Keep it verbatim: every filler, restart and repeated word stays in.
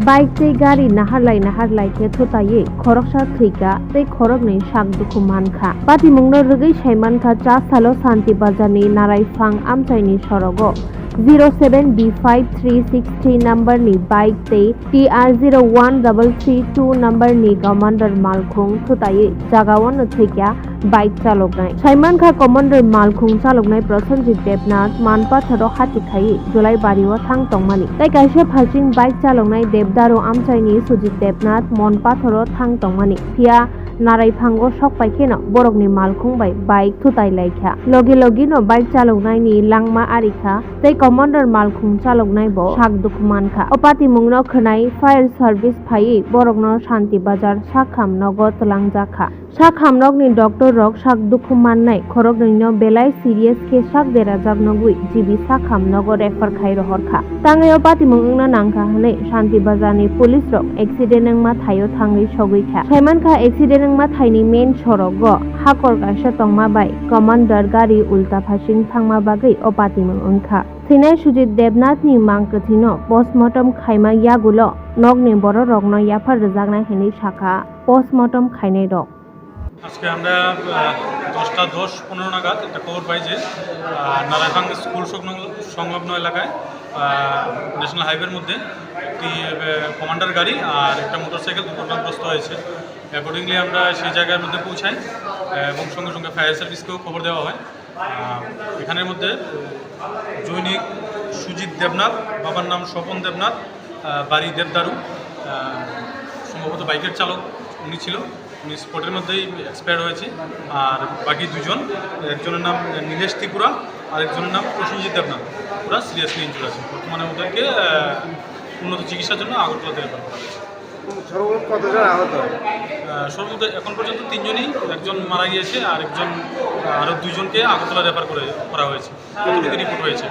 Bike tei gari naharlai naharlai khe thutaiwi khoroksa thwikha tei khoroknwi sak dukhu mankha. Patimungno rwgwi saimankha cha salo Santi Bazarni Naraiphang amchaini sorogo zero seven B five three six three number ni bike tei T R zero one double three two number ni Commander malkhung thutaiwi jagao no thwikha bike chaloknai. Saimankha Commander malkhung chaloknai Prosenjit Debnath Manpathoro hati khaiwi Julaibari o thang tongmani. Tei kaisa phaiching bike chaloknai Debdaru amchaini Sujit Debnath Manpathoro thang tongmani. Phiya Naraiphango sok pai kheno borokni malkhung bai bike thutai lai kha. Logi logi no bike chaloknai ni langma ari kha. Tei Commander malkhung chaloknai bo sak dukhu mankha. O patimungno khwnai fire service phaiwi borokno Santi Bazar sakham nogo twlangjak kha. Sakham nokni doctor rok sak dukhu mannai khoroknwino belai serious khe sak derajak nogwi G B sakham nogo refer khai rohor kha. Tangwi o patimung wngna nangkha hwnwi Santi Bazarni police rok accident wngma thaio thangwi sogwi kha. Saimankha accident wngma thaini main sorogo hakor kaisa tongma bai Commander gari ulta phasing thangma bagwi o patimung wngkha. Thwinai Sujit Debnathni mang kwthwino postmortem khaima yagulo nokni bororokno yaphar rwjaknai hwnwi sakha postmortem khainairok. আজকে আমরা আহ, দশটা দশ পনেরো নাগাদ একটা খবর পাই যে আহ, নারায়ণগঞ্জ স্কুল সংলগ্ন সংলগ্ন এলাকায় আহ, ন্যাশনাল হাইওয়ের মধ্যে একটি আহ, কমান্ডার গাড়ি আর একটা মোটরসাইকেল দুর্ঘটনাগ্রস্ত হয়েছে। অ্যাকর্ডিংলি আমরা সেই জায়গার মধ্যে পৌঁছাই আহ, এবং সঙ্গে সঙ্গে ফায়ার সার্ভিসকেও খবর দেওয়া হয়। আহ, এখানের মধ্যে জৈনিক সুজিত দেবনাথ, বাবার নাম স্বপন দেবনাথ, আহ, বাড়ি দেবদারু, আহ, সম্ভবত বাইকের চালক উনি ছিল। উনি স্পটের মধ্যেই এক্সপায়ার হয়েছে। আর বাকি দুজন, একজনের নাম নীলেশ ত্রিপুরা, আরেকজনের নাম প্রসেনজিৎ দেবনাথ। ওরা সিরিয়াসলি ইনজুর্ড আছে। বর্তমানে ওদেরকে আহ, উন্নত চিকিৎসার জন্য আগরতলাতে রেফার করা হয়েছে। সর্বমোট কতজন আহত হয়? আহ, সর্বমোট এখন পর্যন্ত তিনজনই, একজন মারা গিয়েছে আর একজন, আহ, আরও দুইজনকে আগরতলা রেফার করে করা হয়েছে, যতটুকু রিপোর্ট হয়েছে।